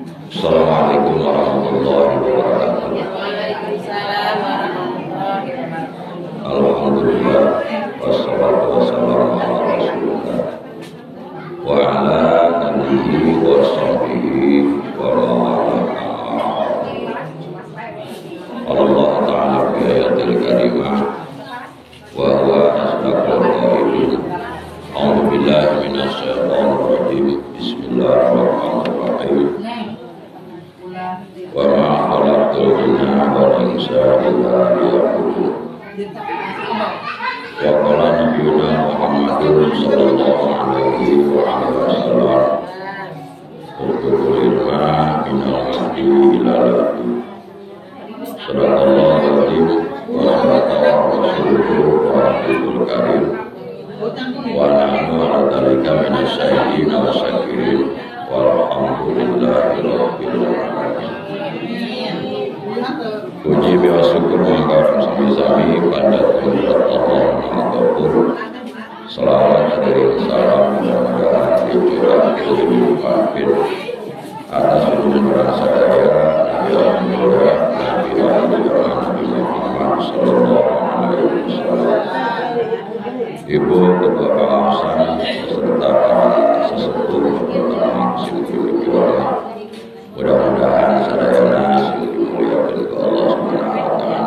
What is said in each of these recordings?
Assalamualaikum warahmatullahi wabarakatuh. Waalaikumsalam warahmatullahi wabarakatuh. Alhamdulillah wassalatu wassalamu ala rasulillah wa ala alihi wa sahbihi wa man wala. Allah ta'ala fi ayatil karimah wa huwa asdaqul qailin. A'udzu billahi minasyaitonir rajim. Bismillahirrahmanirrahim. Wa ma khalaqtul jinna wal insa illa liya'budun. Wa qala nabiyyuna Muhammadin sallallahu alaihi wa sallam, utul ilma minal mahdi ila lahdi. Sadaqallahu al-azim wa sadaqa rasuluhu wa karim. Wa nahnu ala dzalika minasy syahidin wa syakirin. Walhamdulillahi rabbil alamin. Puji wa syukur maka sami-sami pada kehadirat Allah Maha Ghafur. Selawat dari salam mudah-mudahan dicurahkan lebih atas junjungan sadaya Nabi Muhammad Nabi Nabi Muhammad sallallahu alaihi wasallam. Ibu Ketua Pengawasan beserta para sesepuh terutama sing mudah-mudahan sadayana sing dimuliakan ke Allah Subhanahu wa taala.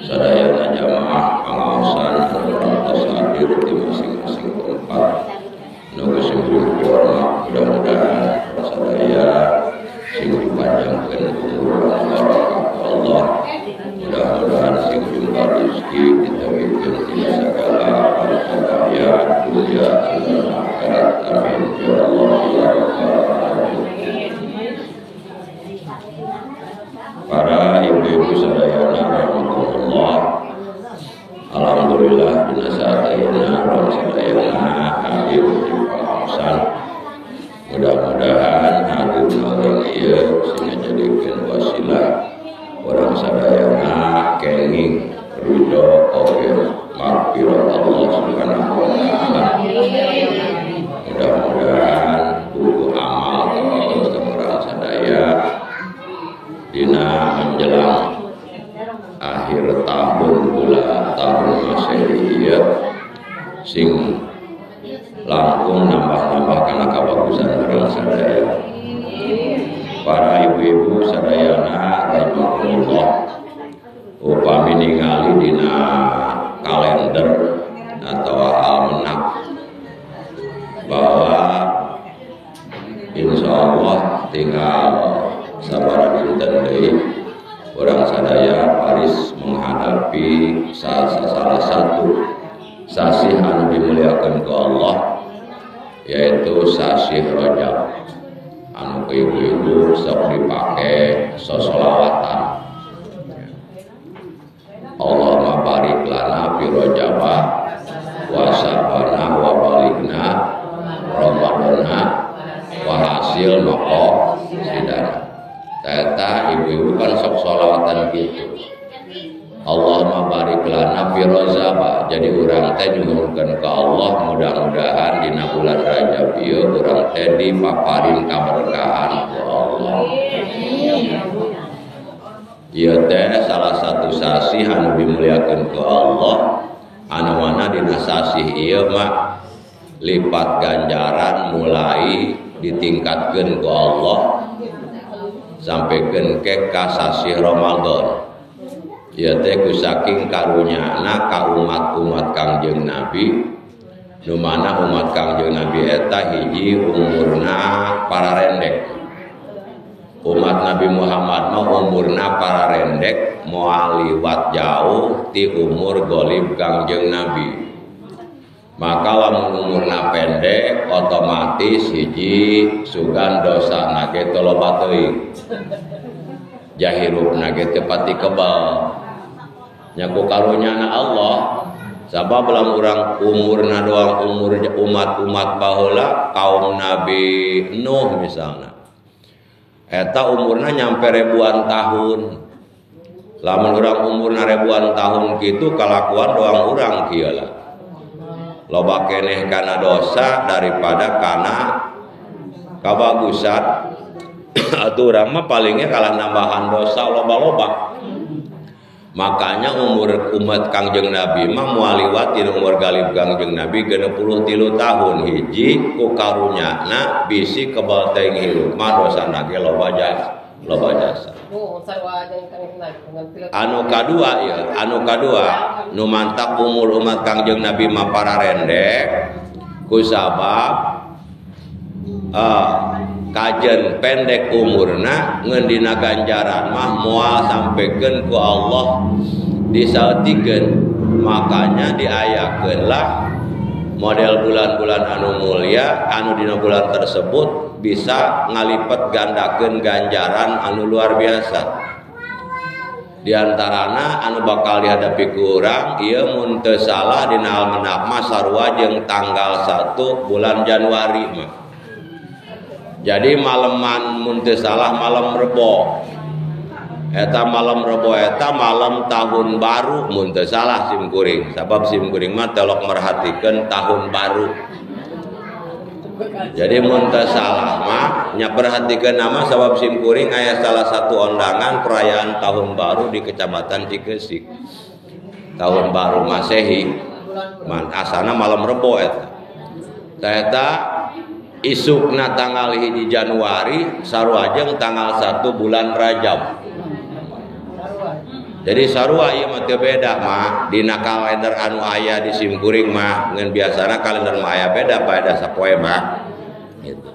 Sadayana jamaah pengawasan anu hadir di masing-masing tempat nu sing dihormat, mudah-mudahan sadaya sing dipanjangkeun umur barokah Allah. Mudah-mudahan sing jumpa rezeki ditawikeun tina sagala bahaya dunia dan akhirat. Amin ya Allah ya Rabbal alamin. Para ibu-ibu sadayana rahimakumullah. Alhamdulillah dina saat ayeuna urang sadayana hadir di pengawasan. Mudah-mudahan hadir urang ieu sing ngajadikeun wasilah urang sadayana kenging ridho oge magfirah Allah Subhanahu wa taala. Mudah-mudahan buku amal kawas urang sadaya dina menjelang akhir tahun bulan tahun Masehi ieu sing langkung nambah-nambah kana kabagusan urang sadaya. Para ibu-ibu sadayana rahimakumullah, upami ningali dina kalender atau almanak bahwa insya Allah tinggal sabaraha dinten deui urang sadaya paris menghadapi salah satu sasih anu dimuliakan ke Allah, yaitu sasih Rajab anu ke ibu-ibu sok dipake sosolawatan. Allahumma barik lana fi Rajaba wa Sya'bana wa baligna Ramadana wa hasil maqasidana. Eta ibu-ibu kan sok solawatan gitu. Allahumma barik lana fi Rajaba. Jadi urang teh nyuhunkeun ka Allah mudah-mudahan dina bulan Rajab ieu urang teh dipaparin kaberkahan ku Allah. Ieu teh salah satu sasih anu dimuliakeun ku Allah, anu mana dina sasih ieu mah lipat ganjaran mulai ditingkatkeun ku Allah sampaikan ke ka sasih Ramadan. Ieu teh ku saking karunyana ka umat-umat Kangjeng Nabi, nu mana umat Kangjeng Nabi eta hiji umurna pararendek. Umat Nabi Muhammad mah umurna pararendek moal liwat jauh ti umur golib Kangjeng Nabi. Maka lamun umurna pendek otomatis hiji sugan dosana ge teu loba teuing. Jahirupna ge teu pati kebal. Nya ku karunyana Allah, sabab lamun urang umurna doang umur umat-umat baheula kaum Nabi Nuh misalna. Eta umurna nyampe ribuan tahun. Lamun urang umurna ribuan tahun kitu kalakuan doang urang kieu lah. Loba keneh kana dosa daripada kana kabagusan. Atuh urang mah palingnya kalah nambahan dosa loba-loba. Makanya umur umat Kangjeng Nabi mah moal liwat dina umur galib Kangjeng Nabi 63 tahun hiji ku karunyana bisi kebal teuing hirup mah dosana ge loba jasa. Anu kadua ya, anu kadua nu mantak umur umat Kangjeng Nabi mah pararendek ku sabab kajen pendek umurna ngeun dina ganjaran mah moal sampekeun ku Allah disaeutikeun. Makanya diayakeunlah model bulan-bulan anu mulia anu dina bulan tersebut bisa ngalipet gandakeun ganjaran anu luar biasa. Di antarana anu bakal dihadapi ku urang ieu mun teu salah dina almanak mah sarua jeung tanggal 1 bulan Januari mah. Jadi maleman mun teu salah malam Rebo. Eta malam Rebo eta malam tahun baru mun teu salah sim kuring. Sabab sim kuring mah telok merhatikeun tahun baru. Jadi mun teu salah mah nya perhatikeun nama sabab sim kuring aya salah satu undangan perayaan tahun baru di Kecamatan Cikeusik. Tahun baru Masehi. Man asana malam Rebo eta. Ta eta isukna tanggal 1 Januari sarua jeung tanggal 1 bulan Rajab. Jadi sarua ieu mah teu beda mah dina kalender anu aya di sim kuring mah ngan biasana kalender mah aya beda pada sapoe mah gitu.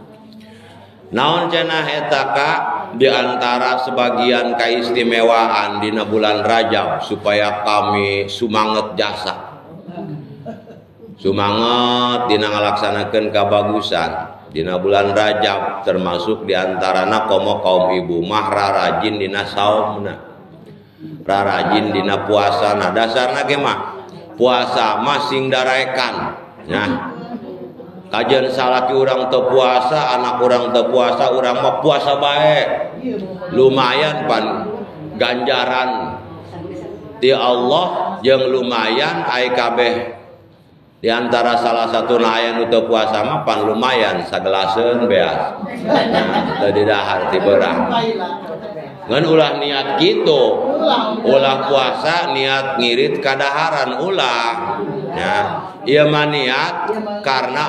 Naon cenah eta ka di antara sebagian kaistimewaan dina bulan Rajab supaya kami sumanget jasa. Sumanget dina ngalaksanakeun kabagusan dina bulan Rajab termasuk diantarana komo kaum ibu mah rarajin dina saumna, rarajin dina puasana. Dasarna ge mah puasa mah sing daraekan. Nah, kajian salaki urang teu puasa, anak urang teu puasa, urang mah puasa bae. Lumayan pan ganjaran ti Allah jeung lumayan ai kabeh. Di antara salah satu aya nu teu puasa mah pan lumayan sagelaseun beas. Nah, teu didahar ti beurang. Ngan ulah niat kitu. Ulah puasa niat ngirit kadaharan ulah. Ya, ieu mah niat karena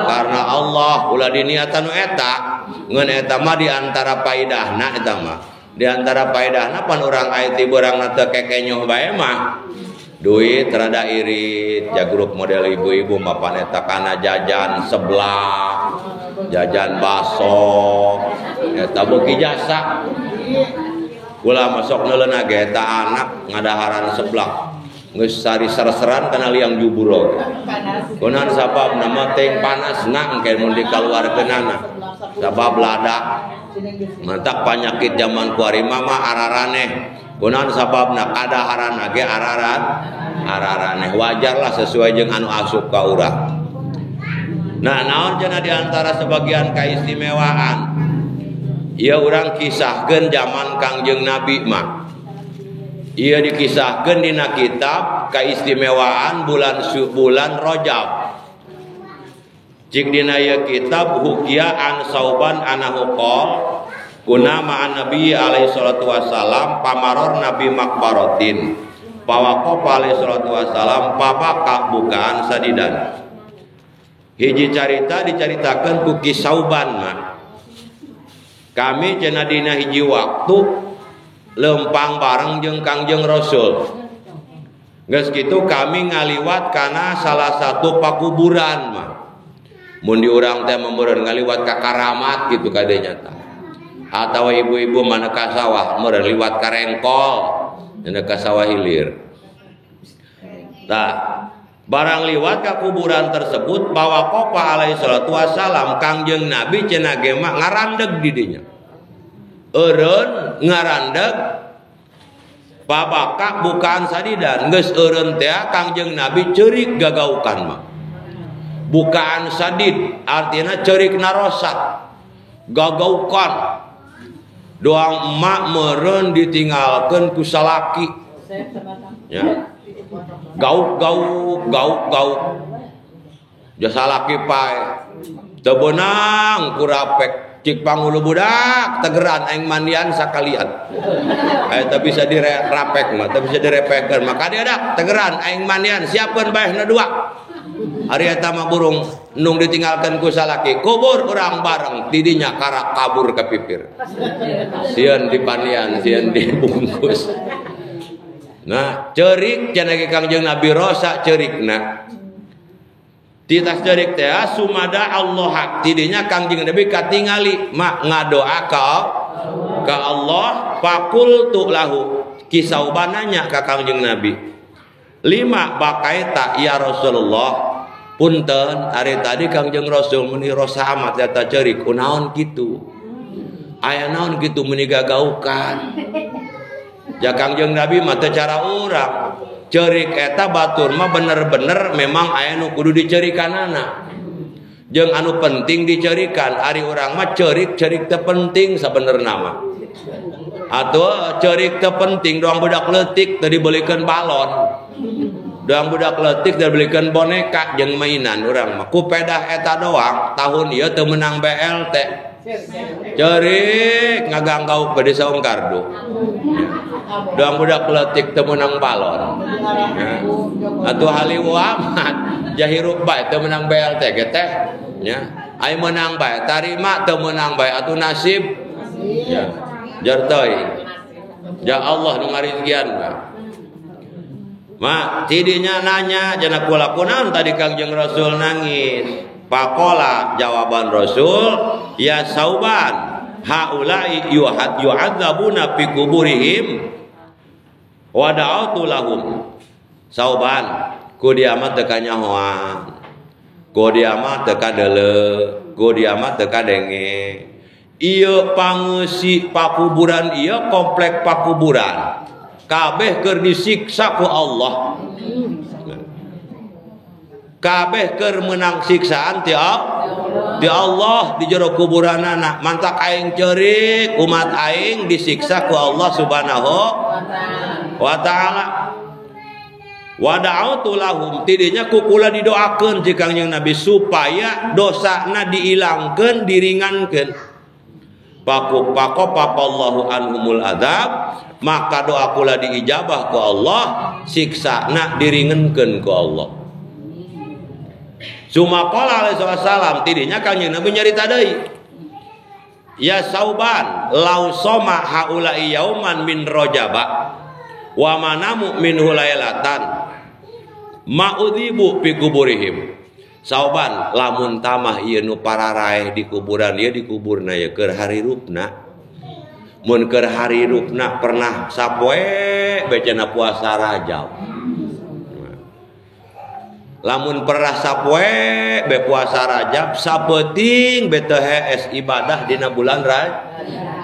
karena Allah ulah diniatan nu eta. Ngan eta mah di antara paidahna eta mah. Di antara paidahna pan urang aya ti beurangna teu kekenyoh bae mah. Duit rada irit, jagruk model ibu-ibu mapan eta kana jajan seblak, jajan baso, eta beuki jasa. Kula masuk neuleuna ge eta anak ngadaharan seblak. Geus sari ser-seran kana liang jubur oge. Kunaon sababna mah teuing panasna engke mun dikaluarkeunana. Sabab lada. Mantak panyakit zaman kuari mah araraneh. Kunaon sababna kadaharan ge araraneh wajarlah sesuai jeung anu asup ka urang. Nah, naon cenah di antara sebagian kaistimewaan ieu urang kisahkeun zaman Kangjeng Nabi mah. Ieu dikisahkeun dina kitab kaistimewaan bulan Rajab. Cik dina ieu kitab hukia an Sauban anahu qol kuna ma'an Nabi alaihi salatu wassalam pamaror Nabi makbarotin pawaqof alaihi salatu wassalam pabaka bukaan sadidan. Hiji carita dicaritakeun ku Ki Sauban mah. Kami cenah dina hiji waktu lempang bareng jeung Kangjeng Rasul. Geus kitu kami ngaliwat kana salah satu pakuburan mah. Mun di urang teh meureun ngaliwat ka karamat kitu kadenya tah. Atau ibu-ibu mana ka sawah meureun liwat ka rengkol cenah ka sawah hilir. Tah, barang liwat ka kuburan tersebut bawa kopa alaihi salatu wassalam Kangjeng Nabi cenah ge mah ngarandeg di dinya. Eureun ngarandeg pabaka bukaan sadidan geus eureun teh Kangjeng Nabi ceurik gagaukan mah. Bukaan sadid artinya ceurik narosa gagaukan. Doang emak meureun ditinggalkeun ku salaki. Ya. Gauk gauk gauk gauk. Jasa laki pae. Teu beunang ku rapek. Cik pangulu budak tegeran aing mandian sakalian. Aya teu bisa dirapek mah, teu bisa direpekeun. Maka dia dak tegeran aing mandian siapkeun baehna dua. Ari eta mah burung nung ditinggalkeun ku salaki, kubur urang bareng tidinya karak kabur ke pipir. Sieun dipandian, sieun dibungkus. Nah, ceurik cenah ge Kangjeng Nabi rosa ceurikna. Titas ceurik teh sumada Allah tidinya Kangjeng Nabi katingali mak ngadoa ka Allah faqultu lahu kisaubananya ka Kangjeng Nabi. Lima bakaita ya Rasulullah punten ari tadi Kangjeng Rasul meni rosa amat eta ceurik kunaon kitu. Aya naon kitu meni gagaukan. Ja Kangjeng Nabi mah teu cara urang. Ceurik eta batur mah bener-bener memang aya nu kudu diceurikanana. Jeung anu penting diceurikan, ari urang mah ceurik-ceurik teu penting sabenerna mah. Atuh ceurik teu penting doang budak leutik teu dibelikeun balon. Doang budak leutik teu dibelikeun boneka jeung mainan urang mah. Ku pedah eta doang tahun ieu teu meunang BLT. Ceurik ngaganggauk bade saung kardu. Doang budak leutik teu meunang balon. Atuh haliwu amat jahirup bae teu meunang BLT ge teh nya. Aya meunang bae tarima teu meunang bae atuh nasib. Ya. Jar teuing. Ya Allah nu ngarizkian mah. Ma tidinya nanya cenah kula kunaon tadi Kangjeng Rasul nangis. Pakola jawaban Rasul ya Sauban haula'i yu'adzabuna fi kuburihim wa da'autu lahum. Sauban ku dia mah teu kanyahoan, ku dia mah teu kadeuleu, ku dia mah teu kadenge. Ieu pangeusi pakuburan ieu komplek pakuburan kabeh keur disiksa ku Allah. Kabeh keur meunang siksaan ti Allah di jero kuburanana. Mantak aing ceurik umat aing disiksa ku Allah Subhanahu wa taala. Wa da'autu lahum tidinya ku kula didoakeun jeung Kangjeng Nabi supaya dosana diilangkeun diringankeun. Paku pako papallahu anhumul adzab, maka doa kula diijabah ku Allah, siksana diringankeun ku Allah. Suma qala alaihi wasallam tidinya Kangjeng Nabi nyarita deui. Ya Sauban lau soma haula'i yauman min rajaba wa manamu minhu lailatan ma'udzibu fi kuburihim. Sauban lamun tamah ieu nu pararaeh di kuburan ieu dikuburna ieu keur harirupna. Mun keur harirupna pernah sapoe becana puasa Rajab. Lamun pernah sapoe be puasa Rajab sapeuting be teu hees ibadah dina bulan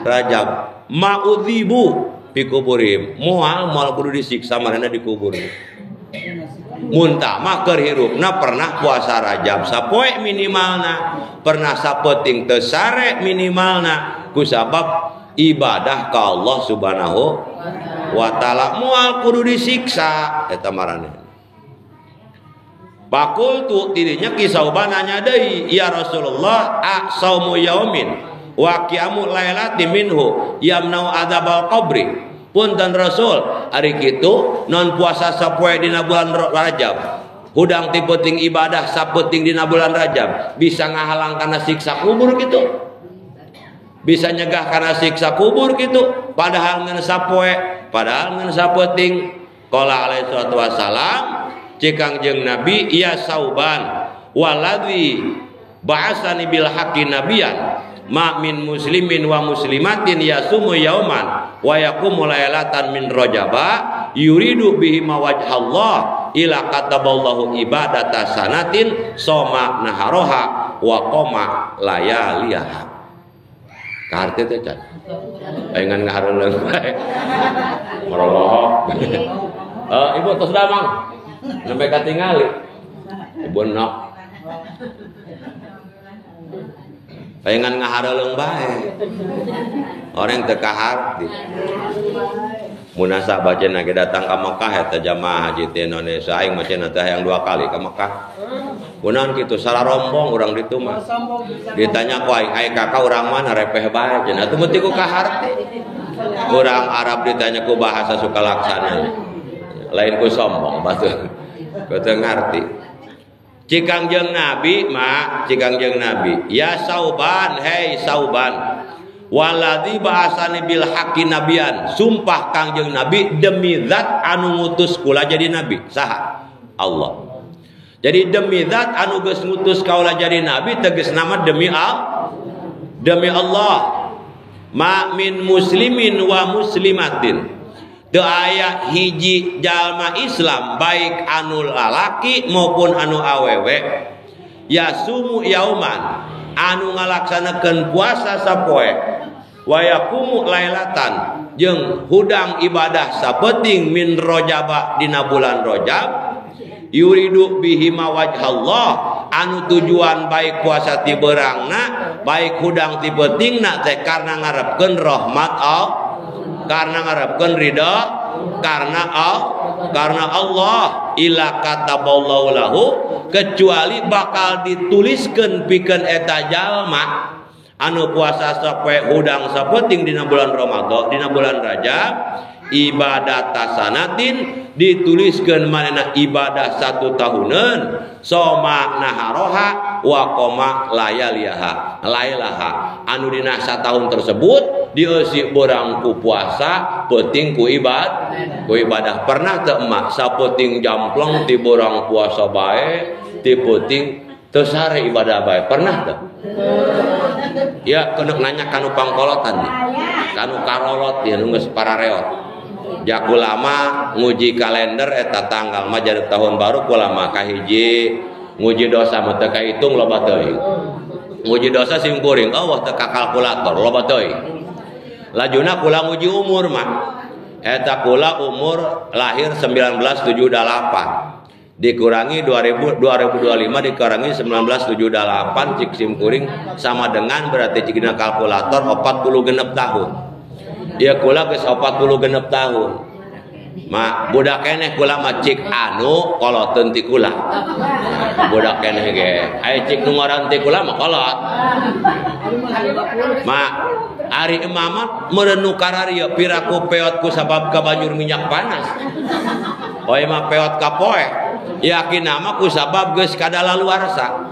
Rajab. Ma'udzibu fi kuburihim. Moal moal kudu disiksa marana dikubur. Mun tah mah keur hirupna pernah puasa Rajab sapoe minimalna, pernah sapeuting teu sare minimalna kusabab ibadah ka Allah Subhanahu wa taala moal kudu disiksa eta marana. Pakultu tidinya kisauban nanya deui ya Rasulullah a saumu yaumin wa qiyamu lailati minhu yamnau adzabal qabri. Punten Rasul ari kitu non puasa sapoe dina bulan Rajab hudang ti peuting ibadah sapeuting dina bulan Rajab bisa ngahalang kana siksa kubur kitu, bisa nyegah kana siksa kubur kitu, padahal ngan sapoe, padahal ngan sapeuting. Qala alaihi salatu wassalam cikang jeung Nabi ya Sauban waladzi ba'asani bil haqqi nabiyan ma min muslimin wa muslimatin yasumu yauman wa yaqumu lailatan min rajaba yuridu bihi wajhallah ila kataballahu ibadata sanatin soma naharoha wa qoma layaliha. Kaharti teh can aing ngahareuleuh bae morolohok. Ibu tos damang sampai katingali ibu nok palingan ngahareuleung bae orang teu kaharti. Munasabah cenah ge datang ka Mekah eta jamaah haji teh Indonesia aing mah cenah teh hayang 2 kali ka Mekah. Kunaon kitu salah rombong urang ditu mah. Ditanya ku aing, ai kakak urang mana repeh bae cenah. Atuh meuti ku kaharti. Urang Arab ditanya ku bahasa Sukalaksana. Lain ku sombong batur. Ku teu ngarti. Cik Kangjeng Nabi mah, cik Kangjeng Nabi, ya Sauban, hei Sauban. Waladzi ba'asani bil haqqi nabiyan. Sumpah Kangjeng Nabi demi zat anu ngutus kula jadi nabi. Saha? Allah. Jadi demi zat anu geus ngutus kaula jadi nabi tegas nama demi Allah. Demi Allah. Ma min muslimin wa muslimatin. Teu aya hiji jalma Islam baik anu lalaki maupun anu awewe yasumu yauman anu ngalaksanakeun puasa sapoe wa yaqumu lailatan jeung hudang ibadah sapeting min rajaba dina bulan Rajab yuridu bihi wajhallah anu tujuan baik puasa ti beurangna baik hudang ti peutingna teh karena ngarepkeun rahmat Allah, karena ngarepkeun ridha karena Allah, karena Allah ila kataballahu lahu kecuali bakal dituliskeun pikeun eta jalma anu puasa sapoe hudang sapeting dina bulan Ramadan dina bulan Rajab ibadah tasanatin dituliskeun manehna ibadah satu tahunan soma naharoha wa qoma layaliha lailaha anu dina satahun tersebut dieusi beurang ku puasa peuting ku ibadah. Pernah teu emak sapeuting jamplong ti beurang puasa bae ti peuting teu sare ibadah bae? Pernah teu? Ya kenek nanya kanu pangkolotan kanu karolot ya nu geus parareot. Ja kulama nguji kalender eta tanggal mah jadi tahun baru kulama kahiji nguji dosa mah teu kahitung loba teuing. Nguji dosa sim kuring eueuh teu ka kalkulator loba teuing. Lajuna kula nguji umur mah eta kula umur lahir 1978 dikurangi 2025 dikurangi 1978 cik sim kuring sama dengan berarti cik dina kalkulator 46 tahun. Ya kula geus 46 tahun. Ma budak keneh kula mah cik anu koloteun ti kula. Budak keneh ge. Aya cik nu ngaran ti kula mah kolot. Ma ari emama meureun nu kararieu piraku peot ku sabab kabanjur minyak panas. Oe mah peot kapoe. Yakin nama ku sabab geus kadalaluarsa.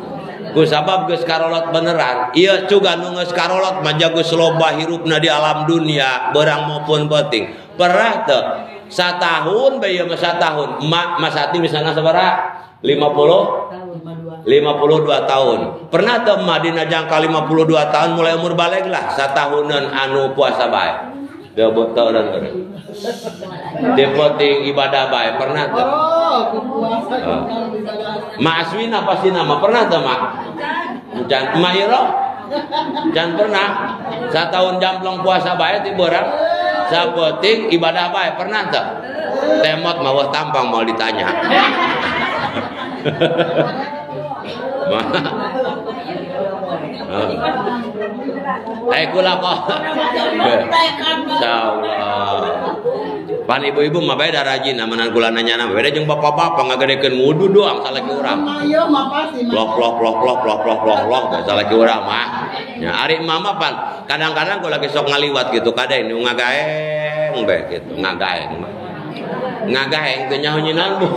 Ku sabab geus karolot beneran. Ieu cuga nu geus karolot mah jago loba hirupna di alam dunia beurang maupun peuting. Pernah teu satahun bae ieu mah satahun. Emak Mas Ati misalna sabaraha? 52 tahun. Pernah teu emak dina jangka 52 tahun mulai umur baleg lah satahunan anu puasa bae. Teu teu urang. Teu penting ibadah bae pernah teu? Oh, Ma Aswina pasti nama pernah teu mak? Can Ma Iro? Can pernah. Satahun jamplong puasa bae ti beurang. Sapenting ibadah bae pernah teu? Temot mah tampang mau ditanya. Kula kok. Insyaallah. Pan ibu-ibu mah beda rajin amanan kula nanya nama beda jeung bapak-bapak ngagedekeun wudu doang salaki urang. Lok lok lok lok lok lok lok lok salaki urang mah. Nya ari mama pan kadang-kadang kula lagi sok ngaliwat gitu kadain nu ngagaeng bae gitu, ngagaeng. Ngagaeng teh nyaho nyinan bu.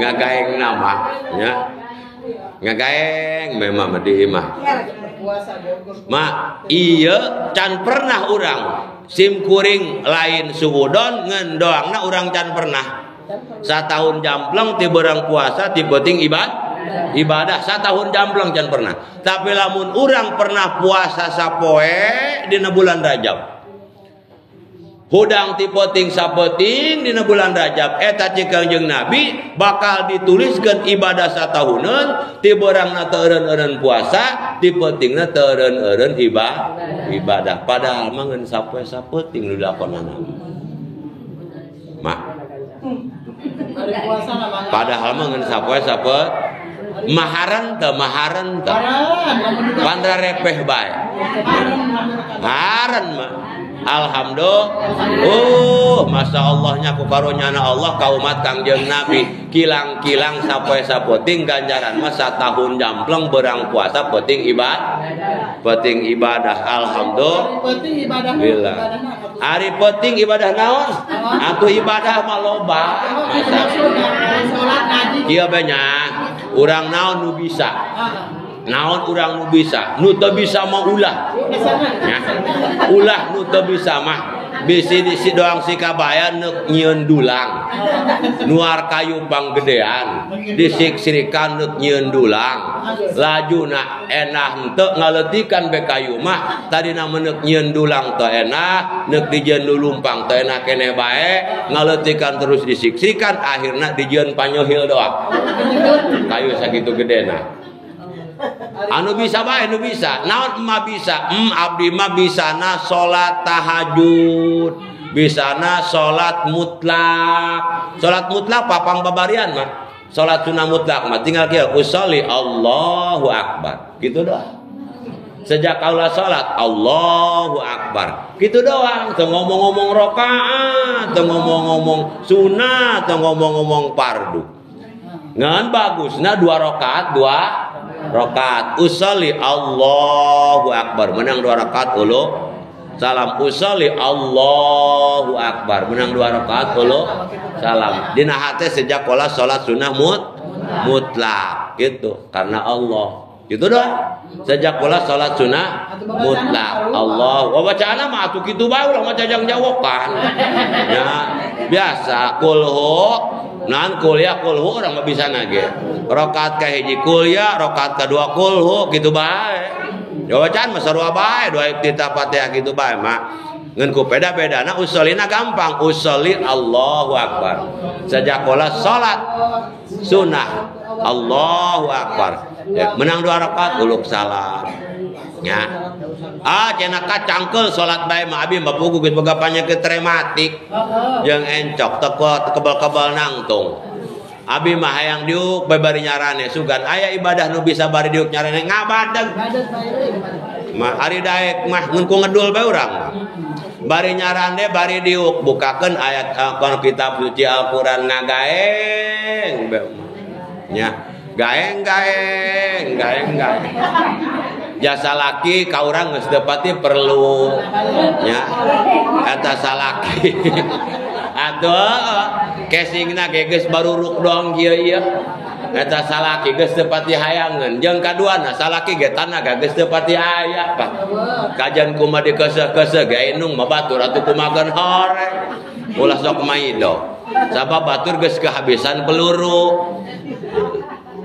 Ngagaeng nama nya. Ngagaeng memang di imah. Ma iya can pernah urang sim kuring lain suwudon ngeun doangna urang can pernah. Satahun jampleng ti beurang puasa ti peuting ibadah satahun jampleng can pernah. Tapi lamun urang pernah puasa sapoe dina bulan Rajab. Hudang ti peuting sapeuting dina bulan Rajab eta cik Kangjeng Nabi bakal dituliskeun ibadah satahuneun ti beurangna teu eureun-eureun puasa ti peutingna teu eureun-eureun ibadah padahal mah ngeun sapoe sapeuting nu dilakonana mah padahal mah ngeun sapoe sapeuting maharan teu pandra repeh bae maharan mah Alhamdulillah. Masya Allahnya ku karunyana Allah ka umat Kangjeng Nabi kilang-kilang sapoe sapoting ganjaran mah satahun jampleng berang puasa penting ibadah. Penting ibadah alhamdulillah. Ari penting ibadah naon? Atuh ibadah mah loba. Kieu bae nya urang naon nu bisa. Naon urang nu bisa, nu teu bisa mah ulah. Nya. Ulah nu teu bisa mah bisi di doang si kabaya neuk nyieun dulang. Nuar kayu panggedean, disiksirikan neuk nyieun dulang. Lajuna enah henteu ngaleutikan be kayu mah, tadina meneuk nyieun dulang teu enah, neuk dijieun nu lumpang teu enah keneh bae, ngaleutikan terus disiksirikan akhirna dijieun panyohil doang. Kayu sakitu gedena. Anu bisa bae nu bisa. Naon emak bisa? Abdi mah bisana salat tahajud, bisana salat mutlak. Salat mutlak papang babarian mah. Salat sunah mutlak mah tinggal kieu usolli Allahu akbar. Gitu doang. Sejak kaula salat Allahu akbar. Gitu doang, teu ngomong-ngomong rakaat, teu ngomong-ngomong sunah, teu ngomong-ngomong fardu. Ngan bagusna 2 rakaat, 2 rakaat usolli Allahu akbar menang 2 rakaat ulu salam usolli Allahu akbar menang 2 rakaat ulu salam dina hate sejak kala salat sunah mutlak gitu karena Allah gitu doang sejak kala salat sunah mutlak Allah wa bacaana mah atuh kitu bae ulah maca jang jawakan ya biasa kulhu nan kuliah kulhu urang mah bisa nage rakaat ka hiji kuliah rakaat kadua kulhu kitu bae bacaan mah sarua bae dua iftitah Fatihah kitu bae mah ngan ku beda-bedana usolina gampang usolli Allahu akbar sejak kala salat sunah Allahu akbar ya, menang 2 rakaat uluk salam ya. Ah cenah ka cangkeul salat bae mah abi mah puguh geus boga panyakit rematik jeung encok teu kebal-kebal nangtung. Abi mah hayang diuk bae bari nyarane sugan aya ibadah nu bisa bari diuk nyarane ngabadeg. Mah ari daek mah ngun ku ngedul bae urang. Bari nyarane bari diuk bukakeun ayat kitab suci Al-Qur'an ngagaeng bae. Nya gaeng gaeng gaeng gaeng. Jasa laki ka urang geus teu pati perlu nya eta salaki atuh casingna ge geus baruruk doang kieu ieu eta salaki geus teu pati hayangeun jeung kaduana salaki ge tanaga geus teu pati aya pak kajian kumaha dikeuseuh-keuseuh ge indung mah batur atuh kumakeun hore ulah sok maido sabab batur geus kehabisan peluru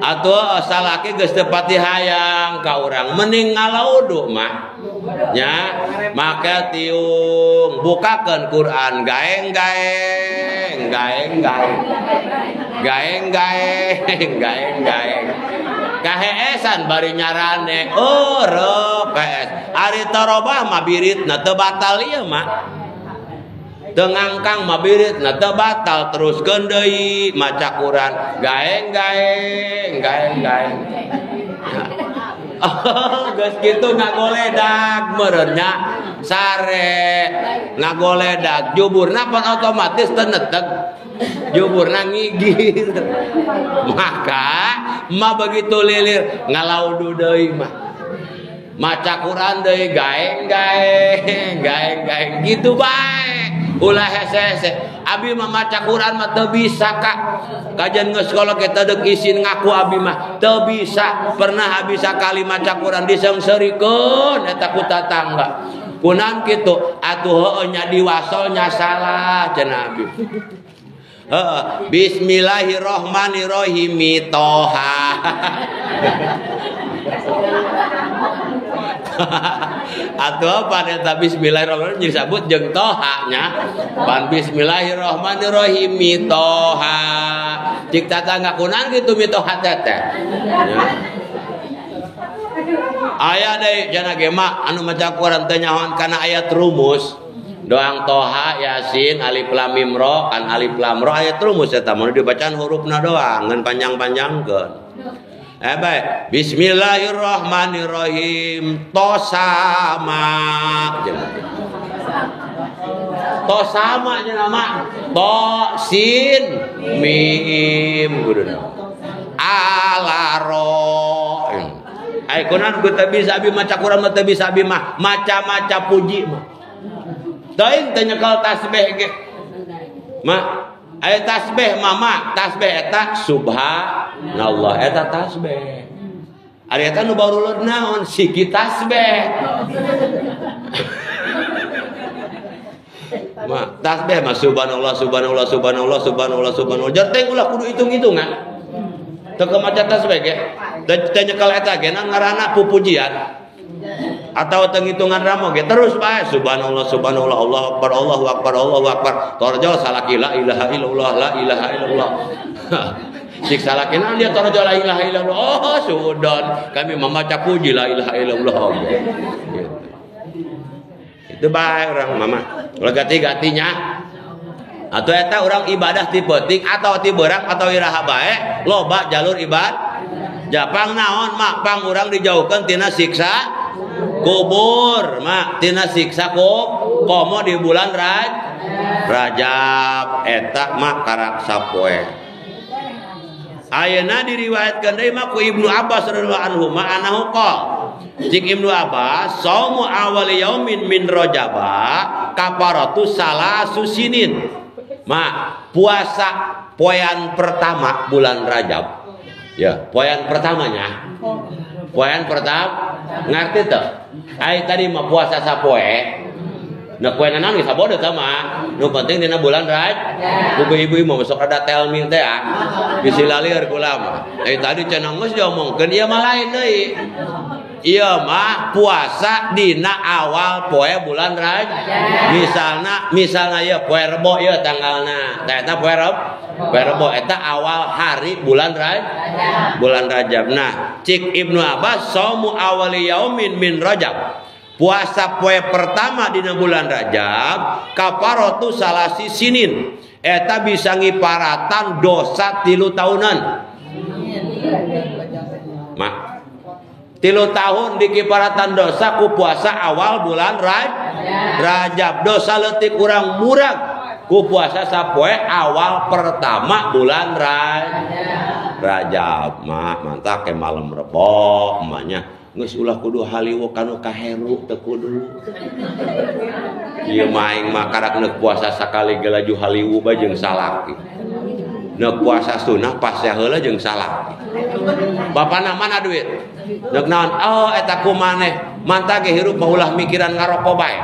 atau salaki geus teu pati hayang ka urang mending ngalaudu mah nya make tiung bukakeun Quran gaeng gaeng gaeng gaeng gaeng gaeng gaeng gaeng kaheesan bari nyarane oh reup ari tarobah mah biritna teu batal ieu mah teu ngangkang mah biritna teu batal teruskeun deui maca Quran gaeng gaeng gaeng gaeng. Oh, geus kitu ngagoledag meureun nya sare ngagoledag juburna pan otomatis teu neteg juburna ngigir maka mah begitu lilir ngalaudu deui mah maca Quran deui gaeng gaeng gaeng gaeng kitu bae ulah hese-hese abi mah maca Quran mah teu bisa kak kajian geus sekolah kita deuk isin ngaku abi mah teu bisa pernah abi sakali maca Quran diseungseurikeun eta ku tatangga kunaon kitu atuh heueuh nya diwasol nya salah cenah abi heeh bismillahirrahmanirrahim toha atau apa eta bismillahirrahmanirrahim disebut jeung toha nya pan bismillahirrahmanirrahim toha cik tatangga kunaon kitu mitoha teh nya aya deui cenah ge mah anu maca Quran teh nyahoan kana ayat rumus doang toha yasin alif lam mim ra kan alif lam ra ayat rumus eta mah dibacaan hurufna doang ngan panjang-panjangkeun. Baik. Bismillahirrahmanirrahim. Tosama. To sama nya nama. To sin mim kuduna. Alaro. Ai kunaon ku teu bisa abi maca Quran mah teu bisa abi mah maca-maca puji mah. Teuing teu nyekel tasbih ge. Ma aya tasbih mama, tasbih eta subhanallah eta tasbih. Ari eta nu baruleud naon siki tasbih. Ma tasbih mah subhanallah subhanallah subhanallah subhanallah subhanallah. Jar teh ulah kudu hitung-hitungan. Teu maca tasbih ge. Teu nyekel eta ge ngaranna pupujian. Atau tenghitungan ramo ge terus bae subhanallah subhanallah Allahu akbar Allahu akbar Allahu akbar. Torjol salaki la ilaha illallah la ilaha illallah. Cik salakina dia torjol la ilaha illallah. Oh sudah kami membaca puji la ilaha illallah gitu. Itu bae orang mama. Ulah gati-gatinya. Atau eta orang ibadah ti peuting atau ti beurang atau iraha bae loba jalur ibadah. Japang naon mak pang urang dijauhkeun tina siksa kubur mak tina siksa komo di bulan Rajab eta mak karak sapoe. Ayeuna diriwayatkeun deui mah ku Ibnu Abbas radhiyallahu anhu ma anahu qol. Cik Ibnu Abbas saumu awal yaumin min Rajaba kafaratu salasu sinin. Mak puasa poean pertama bulan Rajab. Ya, poean pertamanya. Poean pertama ngerti teu? Ai tadi mah puasa sapoe. Nah poean naon geus sabodo teh mah. Nu penting dina bulan Rajab. Ibu-ibu mah sok rada tell me teh ah. Bisi lalieur kula mah. Ai tadi cenah geus diomongkeun ieu mah lain deui. Ieu mah puasa dina awal poe bulan Rajab. Misalna ieu poe Rebo ieu tanggalna. Tah eta poe Rebo. Poe Rebo eta awal hari bulan Rajab. Bulan Rajab. Nah, cik Ibnu Abbas saumu awali yaumin min Rajab. Puasa poe pertama dina bulan Rajab kafaratu salasi sinin. Eta bisa ngiparatan dosa 3 tahunan. Mak 3 tahun dikiparatan dosa ku puasa awal bulan Rajab. Dosa leutik urang murag ku puasa sapoe awal pertama bulan Rajab. Mak mantak ke malam Rebo emaknya geus ulah kudu haliwu kanu kaheru teu kudu. Ieu mah aing mah karak neuk puasa sakali ge laju haliwu bae jeung salaki. Neuk puasa sunah pasea heula jeung salaki. Bapana mana duit? Neuk naon? Oh eta ku maneh. Mantah ge hirup mah ulah mikiran ngaroko bae.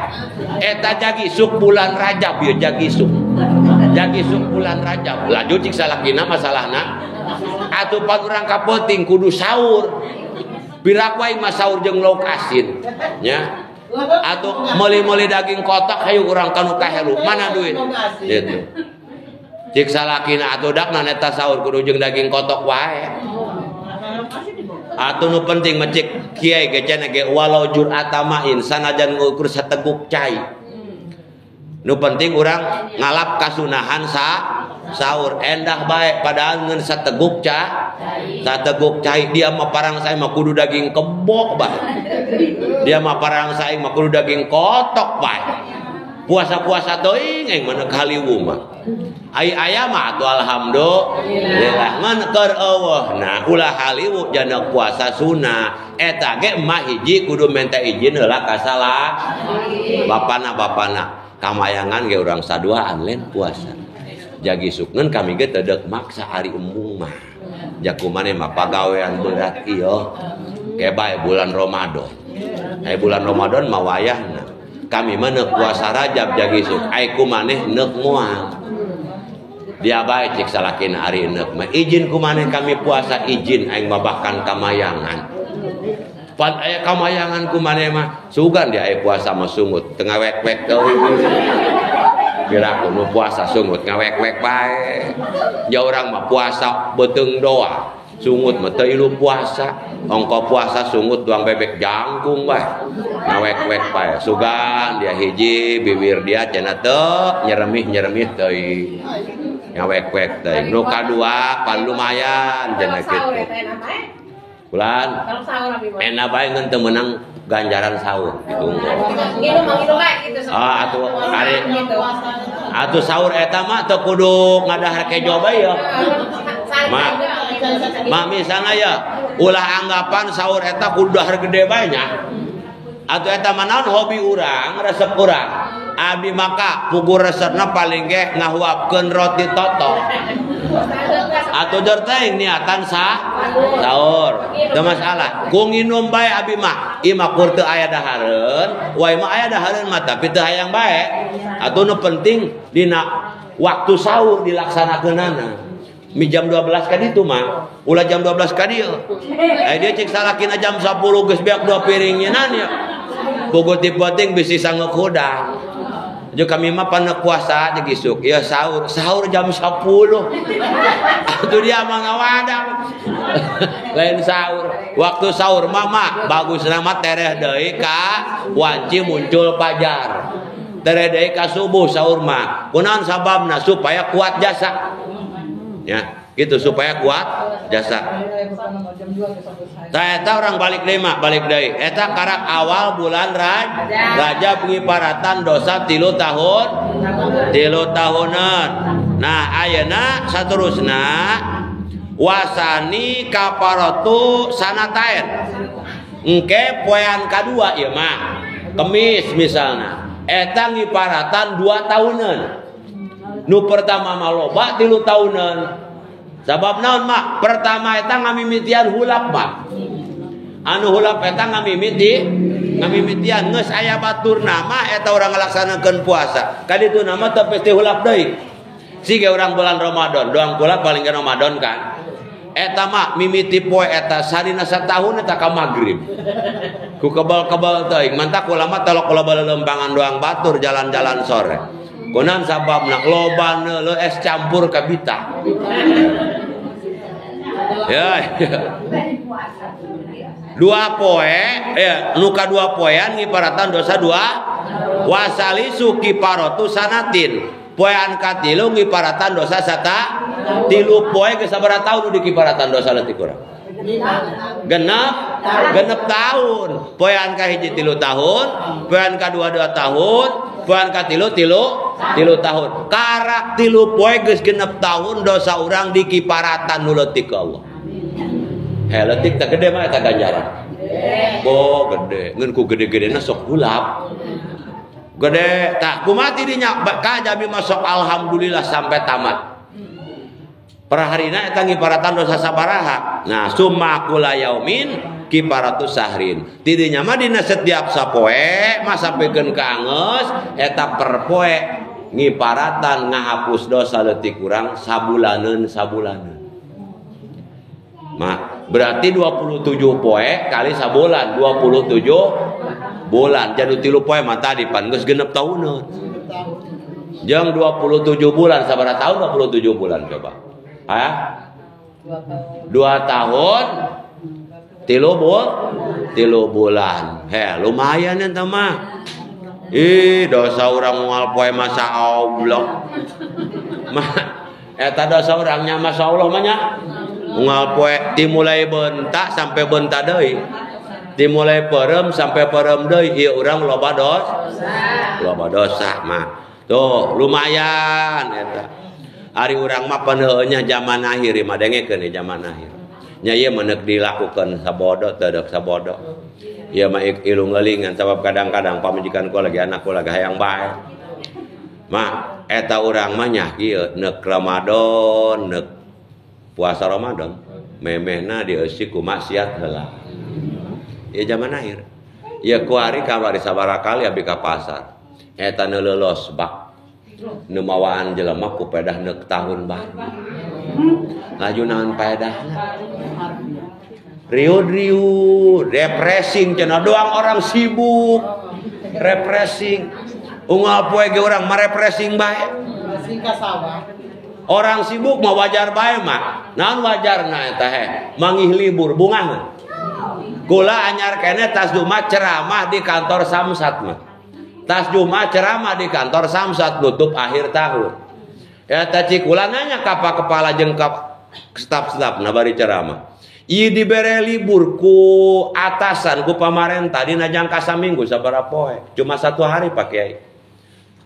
Eta jagi suk bulan Rajab ieu jagi suk. Jagi suk bulan Rajab. Laju cik salakina masalahna. Atuh pan urang ka peuting kudu sahur. Piraku aing mah sahur jeung lauk asin nya. Atuh meuli-meuli daging kotak hayu urang kanu kahelu. Mana duit? Gitu. Cik salakina atuh dakna eta sahur kudu jeung daging kotok wae. Atuh nu penting mah cik kiai ge cenah ge walau jur'ata ma'in sanajan ngukur sateguk cai. Nu penting urang ngalap kasunahan sahur endah bae padahal ngeun sateguk sateguk cai. Dia mah parang saya mah kudu daging kebok bae. Dia mah parang saya mah kudu daging kotok bae. Puasa-puasa teuing aing mah haliwu mah. Ai aya mah atuh alhamdulillah ngan keur eueuh. Nah ulah haliwu jana puasa sunah. Eta ge mah hiji kudu minta izin heula ka salah. Bapana kamayangan ge urang saduaan lain puasa. Jagi suknen kami ge teu deuk maksa ari embung mah. Jaku maneh mah pagawean berat ieu. Ke bae bulan Ramadan. Ai bulan Ramadan mah wayahna. Kami mah neuk puasa Rajab jagi suk. Ai ku maneh neuk moal. Dia bae cik salakina ari neuk mah izin ku maneh kami puasa izin aing mah bahkan kamayangan. Pan aya kamayangan ku maneh mah sugan dia aya puasa mah sungut teu ngawek-wek teuing. Piraku nu puasa sungut ngawek-wek bae. Ja urang mah puasa beuteung doa. Sungut mah teu ilu puasa. Ongko puasa sungut tuang bebek jangkung bae. Ngawek-wek bae. Sugan dia hiji bibir dia cenah teu nyeremih-nyeremih teuing. Ngawek-wek teuing. Nu kadua pan lumayan cenah kitu. Bulan enak bae ngan teu meunang Ganjaran sahur gitu unggul. Ah atuh ari atuh sahur eta mah teu kudu ngadahar kejo bae ya. Ma misalna ya ulah anggapan sahur eta kudu dahar gede bae nya. Atuh eta mah naon hobi urang, resep urang. Abdi maka pugur resepna paling ge ngahuapkeun roti toto. Atuh jor teh niatan sahur. Teu masalah. Ku nginum bae abi mah. Ieu mah kur teu aya dahareun, wae mah aya dahareun mah tapi teu hayang bae. Atuh nu penting dina waktu sahur dilaksanakeunana. Mi jam 12 ka ditu mah, ulah jam 12 ka dieu. Eh dia cek salakina jam 10 geus beak 2 piring nyeunaan ya. Pugur ti penting bisi sangeuk hudang. Jeung kami mah panek puasa jeung isuk. Ya sahur, sahur jam 10. Atuh dia mah ngawadang. Lain sahur. Waktu sahur mah mah bagusna mah tereh deui ka wanci muncul fajar. Tereh deui ka subuh sahur mah. Kunaon sababna supaya kuat jasa. Ya, gitu supaya kuat jasa. Tah eta orang balik deui mah, balik deui. Eta karak awal bulan Rajab ngiparatan dosa 3 tahun, 3 tahunan. Nah, ayeuna saterusna wasani kaparatu sanatain. Engke poean kadua ieu mah. Kemis misalna. Eta ngiparatan 2 tahunan. Nu pertama mah loba 3 tahunan. Sabab naon mah? Pertama eta ngamimitian hulap mah. Anu hulap eta ngamimitian geus aya baturna mah eta urang ngalaksanakeun puasa. Kaditu nama teu pasti hulap deui. Siga urang bulan Ramadan, doang pula paling ke Ramadan kan. Eta mah mimiti poe eta sarina satahun eta ka magrib. Ku kebal-kebal teuing, mantak ulama talok loba lelempangan doang batur jalan-jalan sore. Kunaon sababna loba neuleuh es campur ka bita. Ya. 2 poe, nu kadua poean ngiparatan dosa 2 wasalisu kiparatu sanatin. Poean katilu ngiparatan dosa sata 3 poe geus sabaraha taun nu dikiparatan dosa leutik urang? Genep tahun. Poean kahiji 3 tahun, poean kadua 2 tahun, poean katilu 3 tahun. Karak 3 poe geus genep tahun dosa urang dikiparatan nu leutik ka Allah. Heh leutik teh gede mah eta ganjaran. Bo gede, ngeun ku gede-gedena sok hulap. Gede tah kumaha tidinya ka jami masuk alhamdulillah sampai tamat. Perharina eta ngiparatan dosa sabaraha. Nah, summa kula yaumin kiparatu sahrin. Tidinya mah dina setiap sapoe mah sampikeun ka angeus eta per poe ngiparatan ngahapus dosa leutik urang sabulaneun sabulaneun. Mah berarti 27 poe kali sabulan 27 bulan. Jadi 3 poe mah tadi pan geus genep tahuneun. Jeung 27 bulan sabaraha tahun 27 bulan coba. Hah? 2 tahun 3 bulan. Heh, lumayan eta mah. Ih, dosa urang moal poe masa Allah. Mah eta dosa urangnya masa Allah mah nya. Unggal poe dimulai bentak sampai bentak deui. Dimulai perem sampai perem deui ieu urang loba dosa. Loba dosa mah. Tuh, lumayan eta. Ari urang mah paneuhnya zaman akhir mah dengekeun ieu zaman akhir. Nya ieu mah neuk dilakukeun sabodo teu deuk sabodo. Ieu mah ilung leulingan sabab kadang-kadang pamajikan ku lagi anak ku lagi hayang bae. Mah eta urang mah nya kieu neuk Ramadan neuk puasa Ramadan memehna dieusi ku maksiat heula. Ieu zaman akhir. Ieu kuari kamari sabaraha kali abdi ka pasar. Eta neulelos bak. Nu mawaan jelema ku pedah neuk tahun baru. Laju naon paedahna? Riud-riud, refreshing cenah doang orang sibuk. Refreshing. Unggal poe ge urang mah refreshing bae. Orang sibuk mah wajar bae mah. Naon wajarna eta heh? Mangih libur bungah mah. Kula anyar keneh tas Jumat ceramah di kantor Samsat mah. Tas Jumat ceramah di kantor Samsat tutup akhir tahun. Eta cik kula nanya ka pak kepala jeung ka staf-staf na bari ceramah. Ieu dibere libur ku atasan ku pamarentah dina jangka saminggu sabaraha poe. Cuma satu hari Pak Kiai.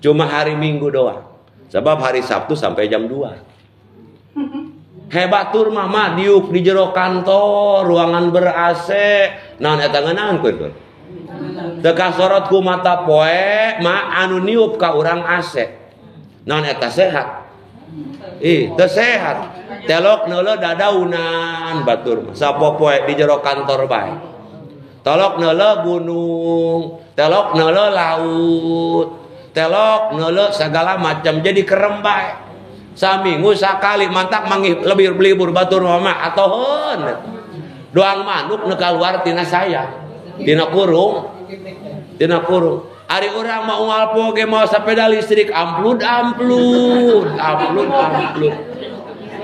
Cuma hari Minggu doang. Sebab hari Sabtu sampai jam 2. Hebat tur mama diuk di jero kantor, ruangan ber AC. Naon eta ngeunaheun kuy? Teu kasorot ku mata poe ma anu niup ka urang AC. Naon eta sehat? Ih, teu sehat. Telok neuleuh dadaunan batur sapopoe di jero kantor bae. Telok neuleuh gunung, telok neuleuh laut, telok neuleuh segala macam jadi kerem bae. Saminggu sakali mantak manggih lebih libur batur mah atoheun. Doang manuk nu kaluar tina saya, tina kurung, tina kurung. Ari urang mah unggal poe mau sepeda listrik amplud amplud amplud amplud.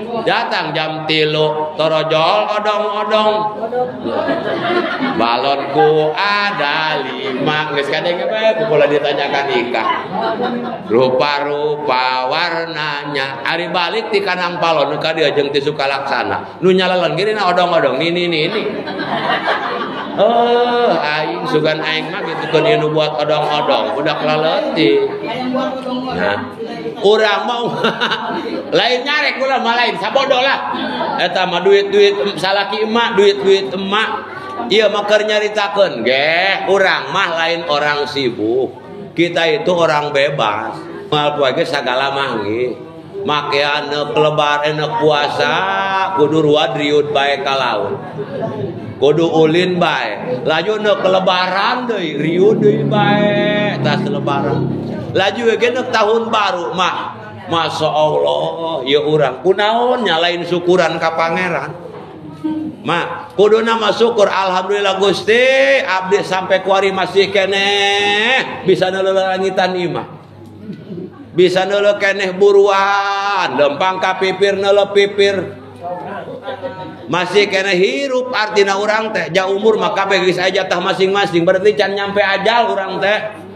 Datang jam 3 torojol odong-odong. Balonku ada 5. Geus kadenge bae ku pola ditanyakan nikah. Rupa-rupa warnanya. Ari balik ti kanang palon ka dieu jeung ti Sukalaksana. Nu nyalelon gini na odong-odong nini nini. Oh, aing sugan aing mah kitu keun ieu nu buat odong-odong, budak laleutik. Nah, urang mau lain nyarek ulah mah lain sabodo lah. Eta mah duit-duit salaki emak, duit-duit emak. Ieu mah keur nyaritakeun geh, urang mah lain orang sibuk. Kita itu orang bebas. Moal poe ge sagala manggih. Makean lebar enek puasa kudu ruad riud bae ka laut. Kudu ulin bae. Laju neuk lebaran deui, riud deui bae tas lebaran. Laju ge neuk tahun baru mah. Masya Allah, ya urang kunaon nyalain syukuran ka pangeran. Ma, kuduna mah syukur alhamdulillah Gusti, abdi sampai kuari masih keneh bisa neuleuh langitan imah. Bisa neuleuh keneh buruan, lempang ka pipir neuleuh pipir. Masih keneh hirup artina urang teh, ja umur mah kabeh geus aya jatah masing-masing, berarti can nyampe ajal urang teh.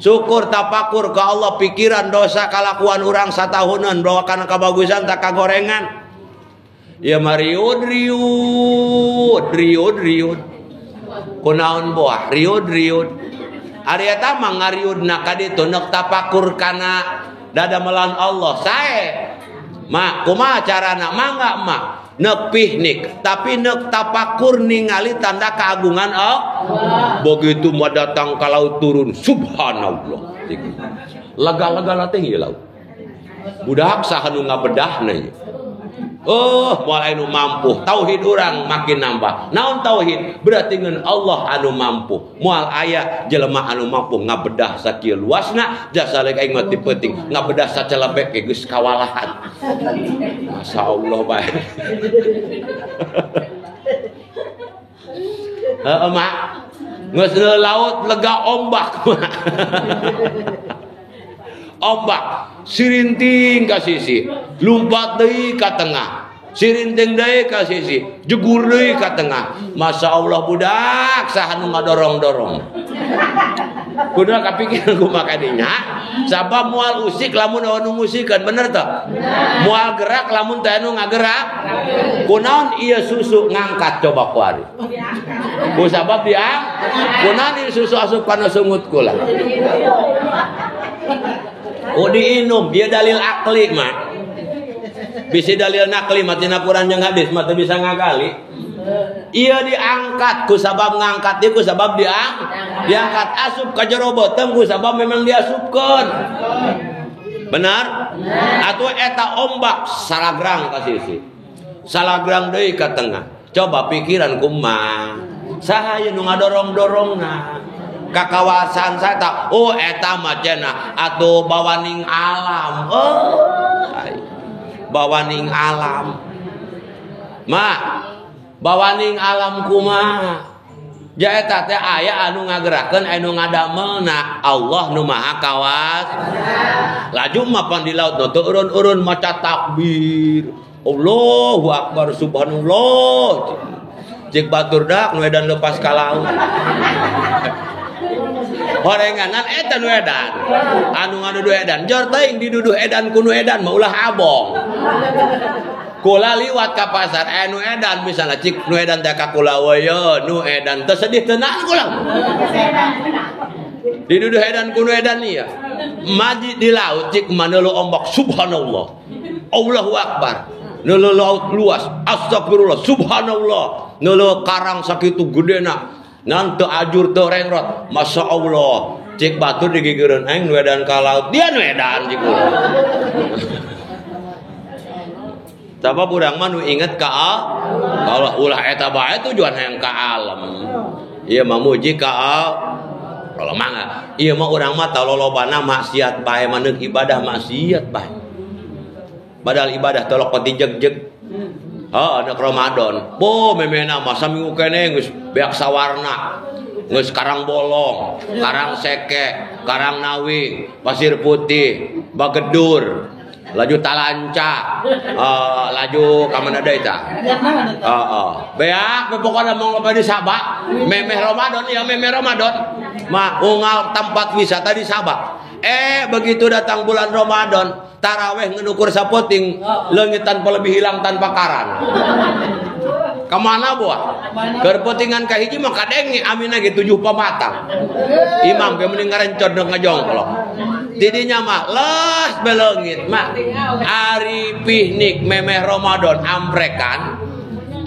Syukur tapakur ke Allah pikiran dosa kalakuan urang satahunan bawa kana kabagusan tak kagorengan. Ya mariud riud riud riud. Kunaon boah riud riud. Ari eta mah ngariudna ka ditu neuk tapakur kana dadamelan Allah sae. Ma kumaha carana mangga mah neuk piknik tapi neuk tapakur ningali tanda keagungan Allah. Begitu mah datang ka laut turun subhanallah. Lega-lega teh ieu laut. Budak saha nu ngabedahna ieu. Oh, moal anu mampu. Tauhid urang makin nambah. Naon tauhid? Berarti ngeun Allah anu mampu. Moal aya jelema anu mampu ngabedah sakieu luasna, jasa lek aing mah ti peuting, ngabedah sacelebek ge geus kawalahan. Masyaallah bae. Heeh, Mak. Geus laut lega ombak, Mak. Ombak sirinting ka sisi, lumpat deui ka tengah, sirinting deui ka sisi, jegur deui ka tengah. Masya Allah budak saha nu ngadorong-dorong. Kudu kapikiran kumaha kadinya, sabab moal usik lamun anu ngusikeun, bener teu? Moal gerak lamun teh anu ngagerak. Kunaon ieu susu ngangkat coba ku ari? Ku sabab dia, kunaon ieu susu asup kana sungut kula? Oh diinum, dia dalil akli mah. Bisi dalil nakli mah tina Quran jeung hadis mah teu bisa ngagali. Ieu diangkat ku sabab ngangkat ieu ku sabab diangkat asup ka jero beuteung ku sabab memang diasupkeun. Benar? Atuh eta ombak salagrang ka sisi. Salagrang deui ka tengah. Coba pikiran kumaha? Saha ieu nu ngadorong-dorongna? Ka kawasan saya tak, oh eta mah cenah atuh bawaning alam. Oh, bawaning alam. Ma, bawaning alam kumaha? Ja eta teh aya anu ngagerakeun anu ngadamelna Allah nu Maha Kawas. Laju mah pan di laut nu teu urun-urun maca takbir. Allahu akbar subhanallah. Cik batur dak nu edan lepas ka laut. Horenganan eta nu edan. Anu ngaduduh edan, jor teuing diduduh edan ku nu edan mah ulah abong. Kula liwat ka pasar nu edan misalnya cik nu edan teh ka kula we nu edan teu sedih teu naon kula. Diduduh edan ku nu edan ieu. Madi di laut cik manelu ombak subhanallah. Allahu akbar. Nelu laut luas astagfirullah subhanallah. Nelu karang sakitu gedena. Nan teu ajur teu rengrot. Masya Allah. Cik batur digigireun aing nu edan ka laut. Dia nu edan cik kula. Sabab urang mah nu inget ka Allah ulah eta bae tujuan hayang ka alam. Ieu mah muji ka Allah mangga. Ieu mah urang mah talolobana maksiat bae maneuk ibadah maksiat bae. Padahal ibadah tolok pati jeg-jeg. Heuh anak Ramadan. Bo memehna mah saminggu keneh geus beak sawarna. Geus karang bolong, karang seke, karang nawing, pasir putih, bagedur. Laju talanca, laju ka mana deui tah? Heeh. Beak pokona mau ngopi di Sabah, memeh Ramadan ya memeh Ramadan. Mah unggal tempat wisata di Sabah. Begitu datang bulan Ramadan, taraweh ngenukur sapoting, leungit tanpa lebih hilang tanpa karan. Kemana buah? Kerpotingan ka hiji mah kadenge amina ge 7 pematang. Imam ge mending ngarencod ngajongklok. Tidinya mah les beleungit mah. Ari pihnik memeh Ramadan amprekan.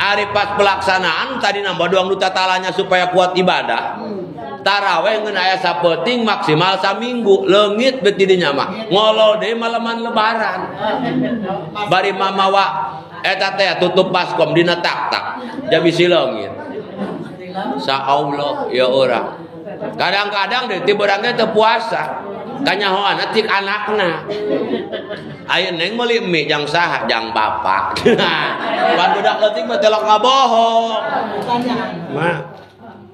Ari pas pelaksanaan tadi nambah doang nu tatalanya supaya kuat ibadah. Taraweh ngeun aya sapeting maksimal saminggu leungit bet tidinya mah. Ngolo deui malaman lebaran. Bari mamawa eta teh tutup baskom dina tak-tak jam isi leungit. Sa Allah ya urang. Kadang-kadang deui ti urang ge teu puasa. Kanyahoan cik anakna. Aya neng meuli mie jang saha jang bapak. Pan budak leutik mah telok ngabohong. Mah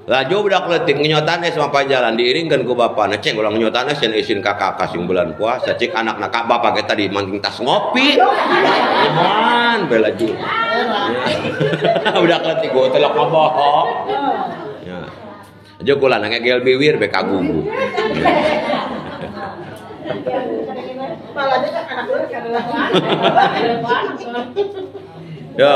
laju budak leutik ngenyotan es mah jalan diiringkeun ku bapana. Ceng ulah ngenyotan es cenah isin kakak kasing bulan puasa cik anakna ka bapak ge tadi mangking tas ngopi. Nyahoan be laju. Budak leutik gua telok ngabohong. Ya. Aja kula ngegel biwir be kagugu. Yo.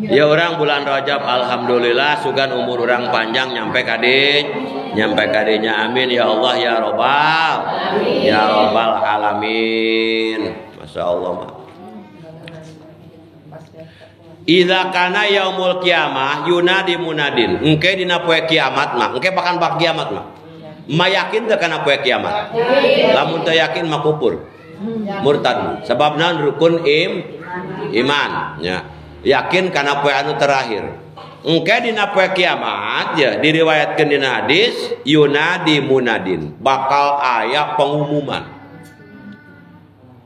Ya orang bulan Rajab alhamdulillah sugan umur orang panjang nyampe kadinya amin ya Allah ya Robbal ya Robbal alamin. Masya Allah mah. Idza kana yaumul kiamah yunadi munadin. Engke dina poe kiamat mah, engke pakan bak kiamat mah. Ma yakin teu kana poe kiamat? Lamun teu yakin mah kufur. Murtad. Sebab naon rukun iman ya. Yakin kana poe anu terakhir. Engke dina poe kiamat ya diriwayatkeun dina hadis yunadi munadin, bakal aya pengumuman.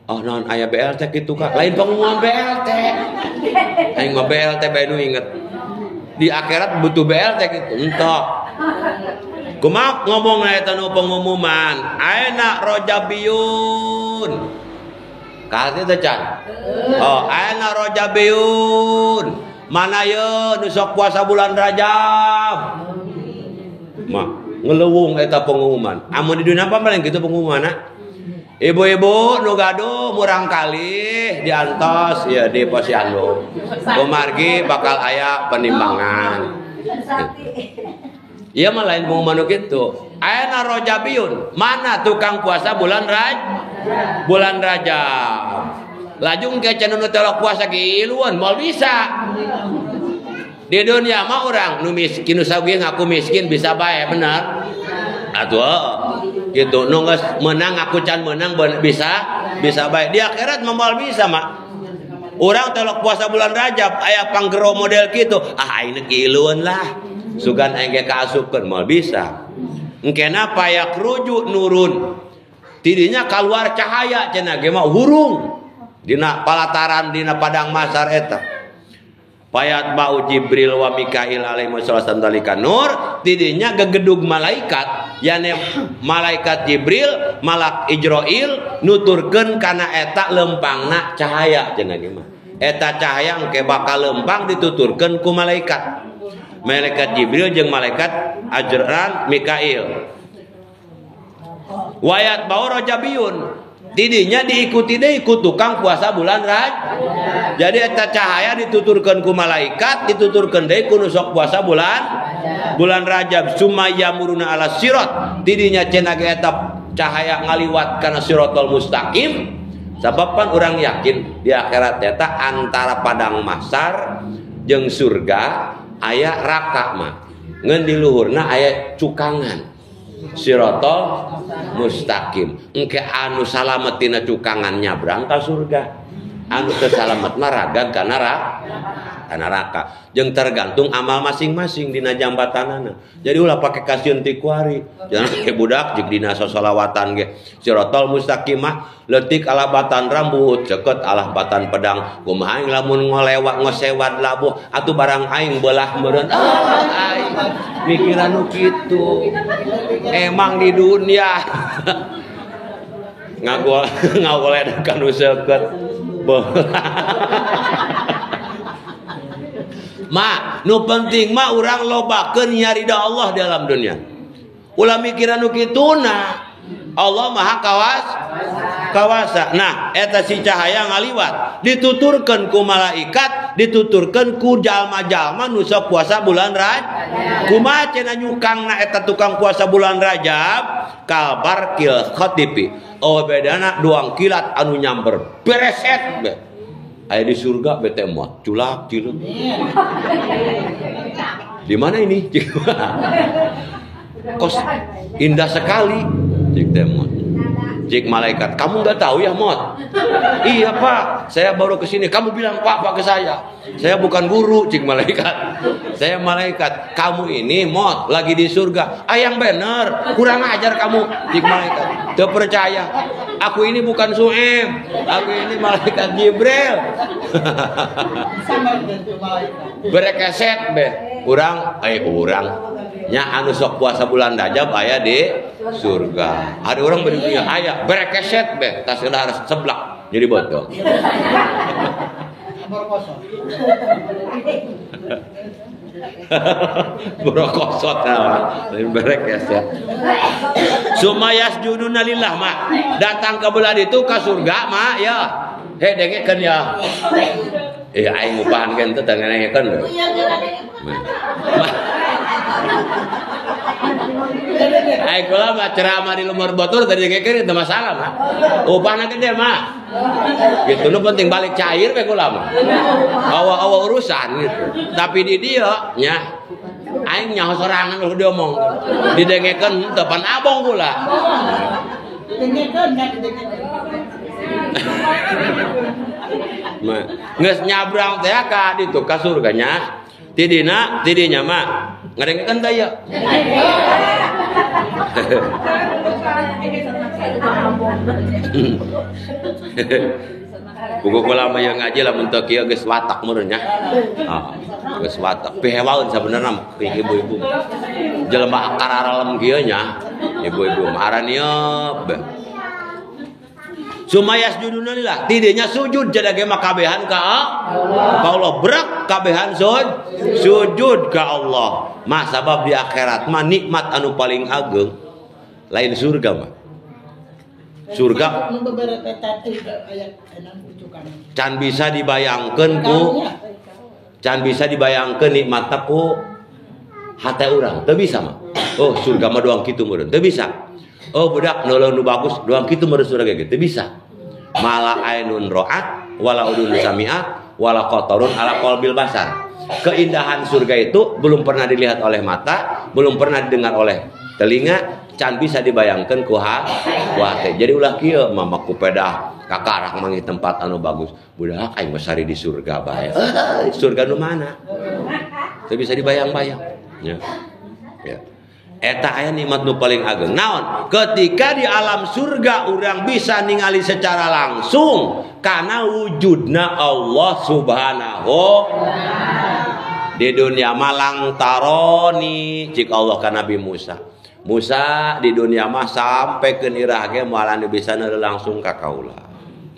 Oh naon aya BLT kitu ka? Lain pengumuman BLT. Aing mah BLT bae nu inget. Di akhirat butuh BLT kitu. Entok. Kumaha ngomong eta nu pengumuman? Aina rojabiyun. Kasih teh can. Oh, aina rojabiyun. Mana ye nu sok puasa bulan Rajab? Mah ngeleuwung eta pengumuman. Amun di dunia apa paling kitu pengumumanna? Ibu-ibu nu gaduh murang kali diantos ya di posyandu. Kumargi bakal aya penimbangan. Iya mah lain pengumuman kitu. Aina rojabiyun, mana tukang puasa bulan Rajab? Bulan Rajab. Lajung ke cenah nu telok puasa kiluan moal bisa. Di dunia mah urang nu miskin nu sageuh ngaku miskin bisa bae bener. Atuh gitu nu geus meunang ngaku can meunang bisa bae. Di akhirat mah moal bisa mah. Urang telok puasa bulan Rajab aya panggero model kitu, ah aing kiluan lah. Sugan aing ge kaasupkeun moal bisa. Engkena payak rujuk nurun. Tidinya keluar cahaya cenah ge mah hurung dina palataran dina padang masar eta. Payat bau Jibril wa Mikail alaihi wassalam dalika nur tidinya gegedug malaikat yane malaikat Jibril malak Ijroil nuturkeun kana eta lempangna cahaya cenah ge mah. Eta cahaya engke bakal lempang dituturkeun ku malaikat. Malaikat Jibril jeung malaikat Ajran Mikail. Wayat bau rojabiyun. Tidinya diikuti deui ku tukang puasa bulan Rajab. Jadi eta cahaya dituturkeun ku malaikat, dituturkeun deui ku nu sok puasa bulan Rajab. Sumaya muruna ala sirat. Tidinya cenah ge eta cahaya ngaliwat kana siratal mustaqim. Sabab pan urang yakin di akhirat eta antara padang mahsyar jeung surga aya raka mah. Ngeun di luhurna aya cukangan. Siratal mustaqim. Engke anu salamet tina cukangan nyabrang ka surga. Anu teu salamet mah ragat ka neraka. Jeung tergantung amal masing-masing dina jambatanana. Jadi ulah pake kasieun ti kuari. Jangan ke budak jeung dina sosolawatan ge. Siratal mustaqim mah leutik alabatan rambut, ceket alabatan pedang. Kumaha aing lamun ngolewat ngosewat labuh atuh barang aing belah meureun. Aing mikiran nu kitu. Emang di dunia ngagoled ka nu seukeut. Ma, nu penting mah urang lobakeun nyarida Allah dalam dunia. Ulah mikiran nu kituna. Allah Maha Kawasa. Nah, eta si cahaya ngaliwat, dituturkeun ku malaikat, dituturkeun ku jalma-jalma nu sok puasa bulan Rajab. Kumaha cenah nyukangna eta tukang puasa bulan Rajab? Kalbarkil khatifi. Oh bedana duang kilat anu nyamber bereset be. Aya di surga bete mah culak cileung. Di mana ini? Kos indah sekali cik teh mot. Cik malaikat, kamu nggak tahu ya mot? Iya pak, saya baru kesini. Kamu bilang pak pak ke saya. Saya bukan guru, cik malaikat. Saya malaikat. Kamu ini mot lagi di surga. Ayang bener, kurang ajar kamu, cik malaikat. Terpercaya. Aku ini bukan Suem, aku ini malaikat Jibril. Berekeset be, urang, urang. Nya anu sok puasa bulan Rajab aya di surga. Ada orang beri dunia aya berekeset be, tas harus seblak jadi botol. Borokosot lain berekeset. Sumayas juduna lillah mak. Datang ke bulan itu ke surga mak ya. Hei dengekeun ya. Aing ngupahan kan teu dengekeun. Aing kula mah ceramah di lumur batur tadi dengekeun teu masalah mah. Upahna gede mah. Gitu nu penting balik cair we kula mah. Awa-awa urusan gitu. Tapi di dieu nya aing nyaho sorangan ulah diomongkeun. Didengekeun teu pan abong kula. Didengekeun nya didengekeun. Geus nyabrang teh ka ditu ka surga nya. Tidina tidinya mah ngadengekeun teh ieu. Buku kula mah yang ngaji lamun teu kieu geus watak meureun nya. Geus watak. Pihewaeun sabenerna mah ibu-ibu. Jelema kararalem kieu nya. Ibu-ibu mah aranieup. Sumayas juduna lillah, tidinya sujud jadi ge mah kabehan ka Allah. Allah berak kabehan sujud ka Allah. Mah sabab di akhirat mah nikmat anu paling ageng lain surga mah. Surga can bisa dibayangkeun ku, can bisa dibayangkeun nikmatna ku hate urang, teu bisa mah. Oh surga mah doang kitu meureun, teu bisa. Oh budak nu bagus doang kitu meureun surga ge teu bisa. Mala ainun ra'at wala udun sami'at wala qatarun ala qalbil basar. Keindahan surga itu belum pernah dilihat oleh mata, belum pernah didengar oleh telinga, can bisa dibayangkan ku hate. Jadi ulah kieu mama ku pedah kakarak manggih tempat anu bagus. Budak aing mah sari di surga bae. Surga nu mana? Teu bisa dibayang-bayang. Ya. Ya. Eta aya nikmat nu paling ageng. Naon? Ketika di alam surga urang bisa ningali secara langsung karena wujudna Allah Subhanahu. Di dunia malang taroni cik Allah ka Nabi Musa. Musa di dunia mah sampai ke nirah ge moal anu bisa langsung ka kaula.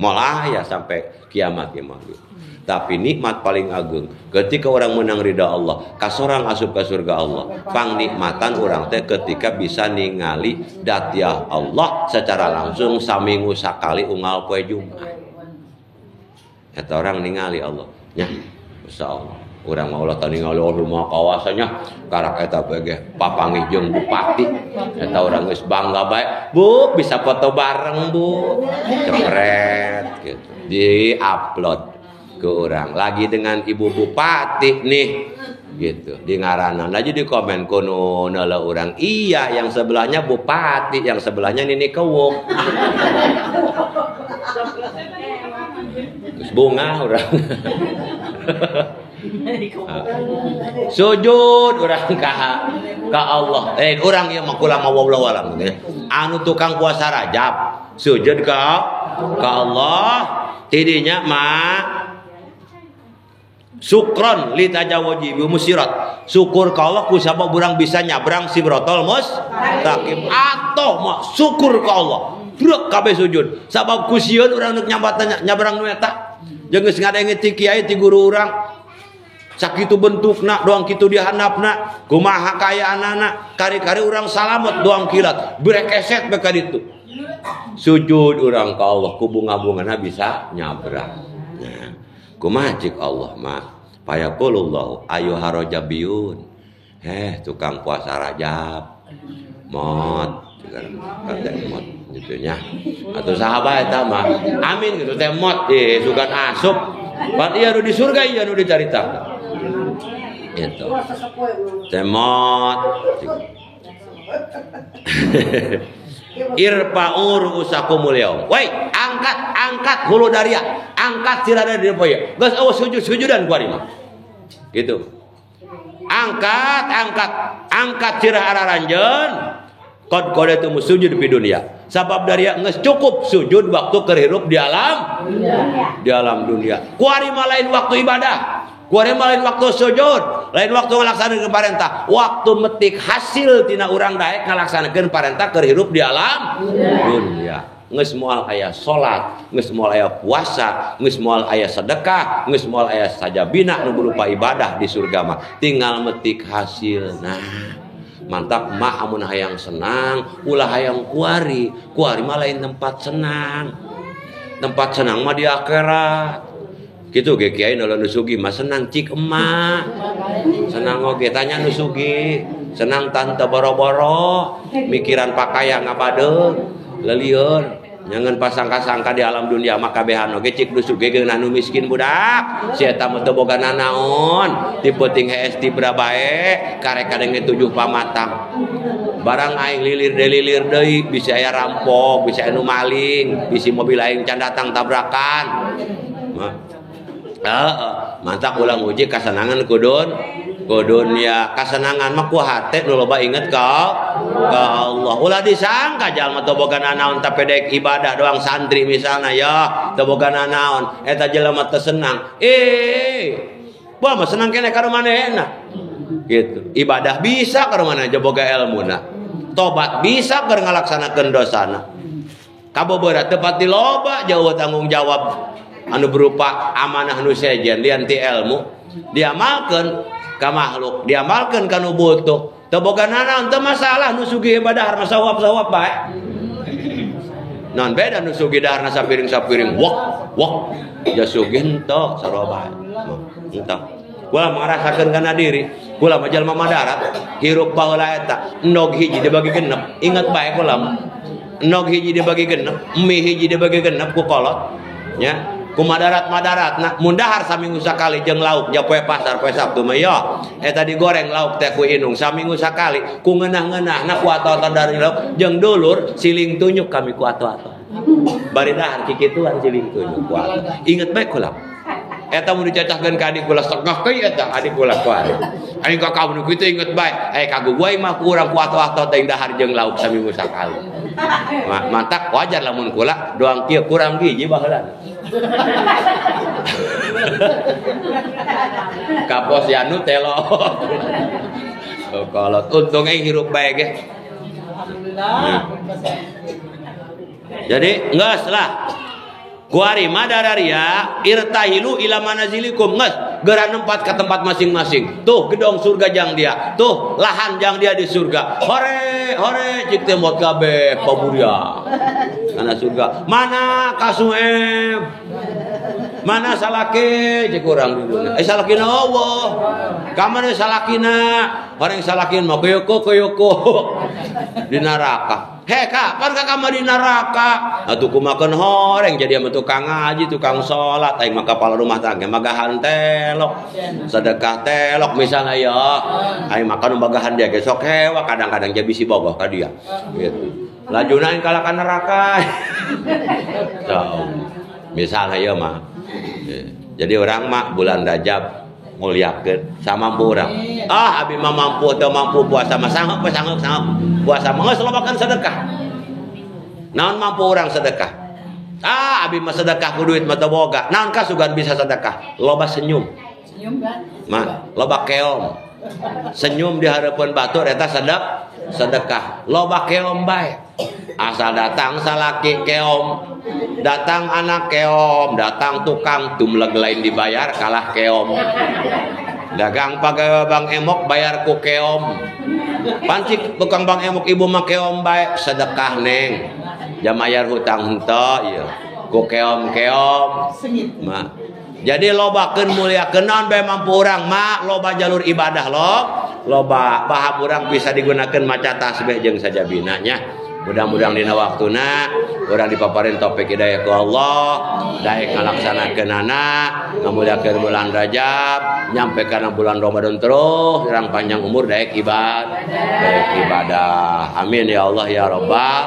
Moal aya sampai kiamat ge mah. Tapi nikmat paling agung ketika orang menang ridha Allah, kasorang asup ka surga Allah. Pangnikmatan orang teh ketika bisa ningali datiah Allah secara langsung saminggu sakali unggal poe Jumat. Eta orang ningali Allah nya, insyaallah. Urang mah ulah teu ningali Allah mah kawasanya karak eta ge papanggih jeung bupati. Eta urang geus bangga bae. Bu, bisa foto bareng, Bu. Cepret gitu. Di-upload ke orang lagi dengan ibu bupati nih gitu. Di ngaranan aja di komen kono neula urang. Iya, yang sebelahnya bupati, yang sebelahnya Nini Kewuk. Terus bunga urang. Sujud urang ka Allah. Urang ieu mah kula mah wallahu alam gitu. Anu tukang puasa Rajab sujud ka Allah tidinya mah sukron li tajawuji bi musirat. Syukur ka Allah ku sabab urang bisa nyabrang sirotol mustaqim. Atoh mah syukur ka Allah. Brek kabeh sujud. Sabab ku sieun urang neuk nyabrang nu eta. Jeung geus ngadenge ti kiai ti guru urang. Sakitu bentukna doang kitu dihandapna, kumaha kayaanana, kari-kari urang salamet doang kilat, brek eset bae ka ditu. Sujud urang ka Allah ku bunga-bungana bisa nyabrang. Nah, kumaha cik Allah mah? Fayaqulullahu ayu harajabiyun. Heh, tukang puasa Rajab. Mot, kata mot gitu nya. Atau sahabat eta mah, amin gitu teh mot, sugan asup. Pan ieu nu di surga ieu nu dicaritakeun. Gitu. Temot. Irfa'u ru'usakumul yaum. Woi, angkat, angkat hulu daria, angkat sirah dari poe. Geus eueuh sujud-sujudan ku ari mah. Gitu. Angkat, angkat, angkat sirah araranjeun. Qad qadaitum sujud di dunia. Sabab daria geus cukup sujud waktu keur hirup di alam dunia. Di alam dunia. Ku ari mah lain waktu ibadah. Kuari mah lain waktu sujud, lain waktu ngalaksanakeun parentah, waktu metik hasil tina urang daek ngalaksanakeun parentah keur hirup di alam dunia. Geus moal aya salat, geus moal aya puasa, geus moal aya sedekah, geus moal aya sajabina nu berupa ibadah di surga mah, tinggal metik hasil. Nah, mantap mah amun hayang senang, ulah hayang kuari. Kuari mah lain tempat senang. Tempat senang mah di akhirat. Gitu ge kiai nu sugih mah senang cik emak. Senang oge tanya nu sugih, senang tante boro-boro, mikiran pakaian ngabadeung, lelieun. Nyangan pasangka-sangka di alam dunia mah kabehan oge cik nu sugih geunah nu miskin budak. Si eta mah teu boga nanaon, ti peuting hees ti bae, karek kadenge 7 pamatang. Barang aing lilir delilir deui, bisi aya rampok, bisi anu maling, bisi mobil aing can datang tabrakan. Mah mantap ulang uji kasenangan kudun ya kasenangan mah ku hate nu loba inget ka Allah. Ulah disangka jalma teu boga nanaon tapi daek ibadah doang santri misalna ya teu boga nanaon eta jelema teu senang. Wah mah senang keneh ka manehna gitu. Ibadah bisa ka manehna boga elmuna. Tobat bisa keur ngalaksanakeun dosana. Kabobora teu pati loba jauh tanggung jawab anu berupa amanah nu sejen lian ti ilmu diamalkeun ka makhluk, diamalkeun ka nu butuh. Teu boga nanaon teu masalah nu sugih dahar mah sawap-sawap bae. Non beda nu sugih daharna sapiring-sapiring wok wok ja sugih henteu sarua bae. Henteu. Kula ngarasakeun kana diri, kula mah jalma madarat, hirup baheula eta endog hiji dibagi genep, inget bae kula mah. Endog hiji dibagi genep, mie hiji dibagi genep ku kolot nya. Ku madarat-madaratna mun dahar saminggu sakali jeung lauk ja poe pasar poe Sabtu mah yo eta digoreng lauk teh ku indung saminggu sakali ku ngeunah-ngeunahna ku ato-ato dari lauk jeung dulur siling tunjuk kami ku ato-ato bari dahar kikituan siling tunjuk ku ato. Inget bae kula eta mun dicacahkeun ka adik kula setengah keui eta adik kula ku aing aing ka kaum nu kitu inget bae kagu gua mah ku urang ku ato-ato teh dahar jeung lauk saminggu sakali. Mantak wajar lamun kula doang kieu kurang gizi baheula. Kapos yanu telo. Kalau untung aing hirup bae ge. Alhamdulillah. Jadi geus lah. Kuari mah dararia irtahilu ila manazilikum geus geura nempat ka tempat masing-masing. Tuh gedong surga jang dia, tuh lahan jang dia di surga. Hore hore cik teh mot kabeh paburia. Kana surga. Mana kasueb? Mana salaki cik urang di dunia. Salakina Allah. Ka mana salakina? Orang salakin mah kuyoko kuyoko di neraka. Hei kak, pan kakak mah di neraka. Atuh kumakeun horeng jadi ama tukang ngaji, tukang salat, aing mah kepala rumah tangga magahan telok. Sedekah telok misalnya ya. Aing makan bagahan dia ge sok hewa, kadang-kadang dia bisi bogoh ka dia. Gitu. Lajuna aing kalah ka neraka. So, misalnya ya mah. Jadi orang mah bulan Rajab muliakeun samampu urang. Ah abi mah mampu teu mampu puasa mah sanggup sanggup sanggup. Puasa mah geus lobakeun sedekah. Naon mampu urang sedekah? Ah abi mah sedekah ku duit mah teu boga. Naon kasugan bisa sedekah? Loba senyum. Senyum kan? Mah loba keom. Senyum di hareupeun batur eta sedekah. Loba keom bae. Asal datang salaki keom, datang anak keom, datang tukang tumleg lain dibayar kalah keom. Dagang pagawe Bang Emok bayar ku keom. Pancik tukang Bang Emok ibu mah keom bae sedekah neng. Jam bayar hutang henteu ieu. Ku keom-keom. Ma. Jadi lobakeun muliakeun naon bae mampu urang mah loba jalur ibadah lo, loba bahab urang bisa digunakeun maca tasbih jeung sajabina nya. Mudah-mudahan dina waktuna urang dipaparin topik hidayah ku Allah, daek ngalaksanakeunana, ngamuliakeun bulan Rajab, nyampe kana bulan Ramadan terus, urang panjang umur daek ibadah, daek ibadah. Amin ya Allah ya Rabbal.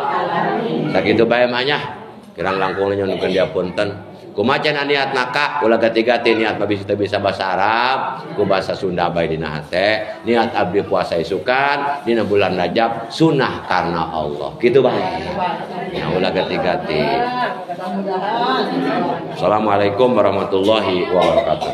Sakitu bae mah nya. Kirang langkung nyuhunkeun diapunten. Kumaha cenah niatna ka ulah gati-gati niat mah bisa teu bisa bahasa Arab, ku bahasa Sunda bae dina hate. Niat abdi puasa isukan dina bulan Rajab sunah karena Allah. Kitu bae. Nah ulah gati-gati. Assalamualaikum warahmatullahi wabarakatuh.